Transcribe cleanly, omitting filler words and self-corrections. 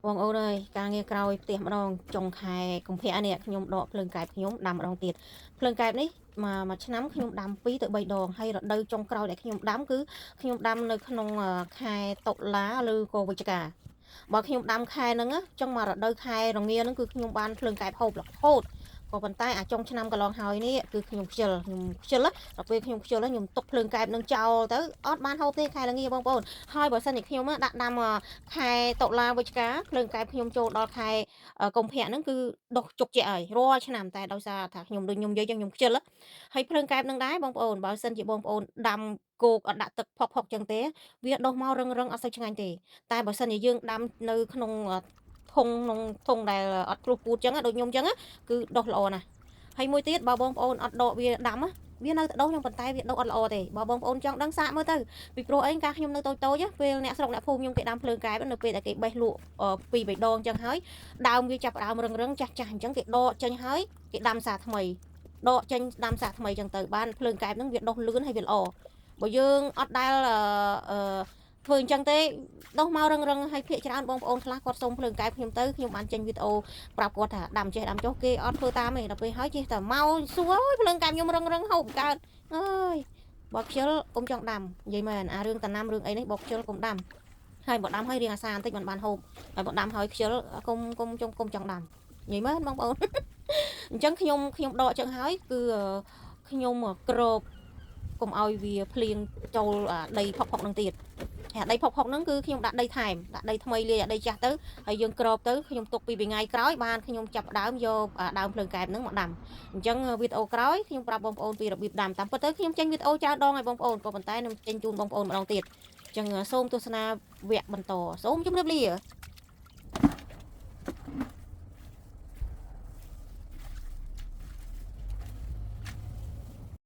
បងអូនអើយការងារក្រោយផ្ទះម្ដងចុងខែកុម្ភៈនេះខ្ញុំដកភ្លើងកែបខ្ញុំដាំម្ដងទៀតភ្លើងកែបនេះមួយមួយឆ្នាំខ្ញុំដាំ2ទៅ3ដងហើយរដូវចុងក្រោយដែលខ្ញុំដាំគឺខ្ញុំដាំនៅក្នុងខែតុលាឬក៏វិច្ឆិកាបើខ្ញុំដាំខែហ្នឹងចុងមករដូវខែរងាហ្នឹងគឺខ្ញុំបានភ្លើងកែបហូបរហូតក៏ប៉ុន្តែអាចុងឆ្នាំកន្លងហើយនេះគឺខ្ញុំខ្ជិលខ្ញុំខ្ជិលដល់ពេលខ្ញុំខ្ជិលខ្ញុំទុកភ្លើងកែបនឹងចោលទៅអត់បានហូបទេខែរងាបងប្អូនហើយបើសិនជាខ្ញុំដាក់ដាំខែតុលាវិច្ឆិកាភ្លើងកែបខ្ញុំចូលដល់ខែកុម្ភៈហ្នឹងគឺដុះជោគជ័យហើយរាល់ឆ្នាំតែដោយសារថាខ្ញុំដូចខ្ញុំនិយាយចឹងខ្ញុំខ្ជិលហើយភ្លើងកែបនឹងដែរបងប្អូនបើសិនជាបងប្អូនដាំគោកអត់ដាក់ទឹកផុកផុកចឹងទេវាដុះមករឹងរឹងអត់សូវឆ្ងាញ់ទេតែបើសិនជាយើងដាំនៅក្នុងធុងក្នុងធុងដែលអត់ព្រុសពូតចឹងដូចខ្ញុំចឹងគឺដុះល្អណាស់ហើយមួយទៀតបើបងប្អូនអត់ដកវាដាំវានៅតែដុះចឹងប៉ុន្តែវាដុះអត់ល្អទេបើបងប្អូនចង់ដឹងសាកមើលទៅពីព្រោះអីកាលខ្ញុំនៅតូចតូចពេលអ្នកស្រុកអ្នកភូមិខ្ញុំគេដាំភ្លើងកែបនៅពេលដែលគេបេះលក់ពីរបីដងចឹងហើយដើមវាចាប់ដើមរឹងរឹងចាស់ចាស់អញ្ចឹងគេដកចេញហើយគេដាំសាថ្មីដកចេញដាំសាថ្មីចឹងទៅបានភ្លើងកែបហ្នឹងវាដុះលឿនហើយវាល្អបើយើងអត់ដែលអឺធ្វើអញ្ចឹងទេដុះមករឹងរឹងហើយភាកច្រើនបងប្អូនខ្លះគាត់សុំភ្លើងកែបខ្ញុំទៅខ្ញុំបានចេញវីដេអូប្រាប់គាត់ថាដាំចេះដាំចុះគេអត់ធ្វើតាមទេដល់ពេលហើយចេះតែមកសួរអើយភ្លើងកែបខ្ញុំរឹងរឹងហូបកើតអើយបើខ្ជិលកុំចង់ដាំនិយាយមែនអារឿងតាណាំរឿងអីនេះបើខ្ជិលកុំដាំហើយបើដាំហើយរៀងអាសាបន្តិចមិនបានហូបហើយបើដាំហើយខ្ជិលកុំកុំចង់កុំចង់ដាំនិយាយមែនបងប្អូនអញ្ចឹងខ្ញុំខ្ញុំដកចឹងហើយគឺខ្ញុំក្របកុំឲ្យវាភ្លៀងចូលដីផុកផុកនឹងទៀតហើយដីផុកផុកហ្នឹងគឺខ្ញុំដាក់ដីថែមដាក់ដីថ្មីលាយដីចាស់ទៅហើយយើងក្របទៅខ្ញុំទុកពីថ្ងៃក្រោយបានខ្ញុំចាប់ដើមយកដើមភ្លើងកែបហ្នឹងមកដាំអញ្ចឹងវីដេអូក្រោយខ្ញុំប្រាប់បងប្អូនពីរបៀបដាំតាមពិតទៅខ្ញុំចេញវីដេអូច្រើនដងហើយបងប្អូនក៏ប៉ុន្តែខ្ញុំចេញជូនបងប្អូនម្ដងទៀតអញ្ចឹងសូមទស្សនាវគ្គបន្តសូមជម្រាបលា។